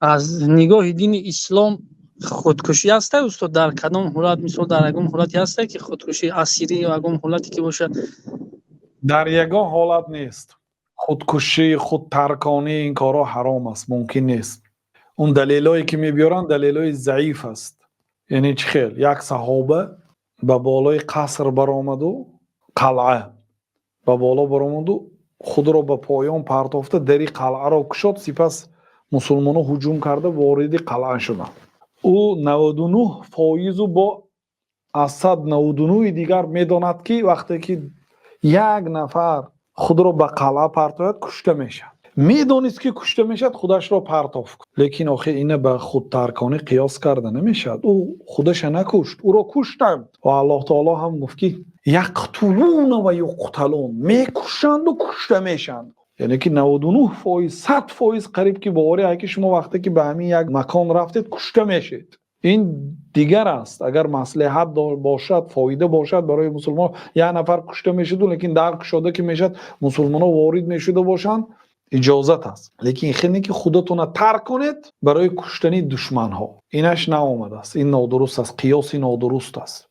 Аз нигоҳи дини ислом худкушӣ ҳаста, устод? Дар кадом ҳолат, мисол, дар ягон ҳолате ҳаста, ки худкушӣ, асирӣ ё ягон ҳолате ки бошад? Дар ягон ҳолат нест. Худкушӣ, худтарконӣ, ин корҳо ҳаром аст, мумкин нест. Он далелое ки мебиёранд, далелои заиф аст. Яъне чӣ хел? Як саҳоба ба болои қаср баромаду, қалъа ба боло баромаду, худро ба поён партофта, дари қалъаро кушод. Сипас мусулмонон ҳуҷум карда, вориди қалъа шуданд. Ӯ 99 фоизу бо аз сад навуду нӯҳи дигар медонад, ки вақте ки як нафар худро ба қалъа партояд, кушта мешавад. Медонист, ки кушта мешавад, худашро партофт. Лекин охир ина ба худтарконӣ қиёс карда намешавад. Ӯ худаша накушт, ӯро куштанд. Ва Аллоҳ таоло ҳам гуфт, ки يقتلون ويقتلون, мекушанду кушта мешаванд. Яъне ки 99%, 100% қариб ки боварӣ ҳа, ки шумо вақте ки ба ҳамин як макон рафтед, кушта мешед. Ин дигар аст. Агар маслиҳат бошад, фоида бошад барои мусулмон, як нафар кушта мешуду, лекин дар кушода ки мешавад, мусулмонон ворид мешуда бошанд, иҷозат аст. Лекин хеле ки худатонро тарк кунед барои куштани душманҳо, инаш наомадааст. Ин нодуруст аст, қиёси нодуруст аст.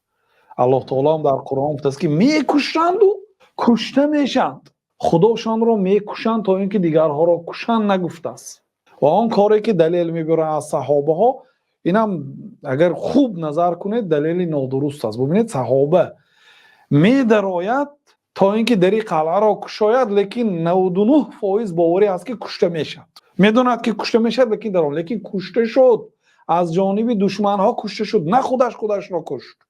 Аллоҳ таоло ҳам дар Қуръон гуфтааст, ки мекушанду кушта мешаванд. Худошонро мекушанд, то ин ки дигарҳоро кушанд, нагуфтааст. Ва он коре ки далел мебаранд аз саҳобаҳо, инам агар хуб назар кунед, далели нодуруст аст. Бубинед, саҳоба медарояд, то ин ки дари қалъаро кушояд, лекин 99% боварӣ ҳаст, ки кушта мешавад. Медонад, ки кушта мешавад, лекин даром, лекин кушта шуд, аз ҷониби душманҳо кушта шуд, на худаш худашро кушт.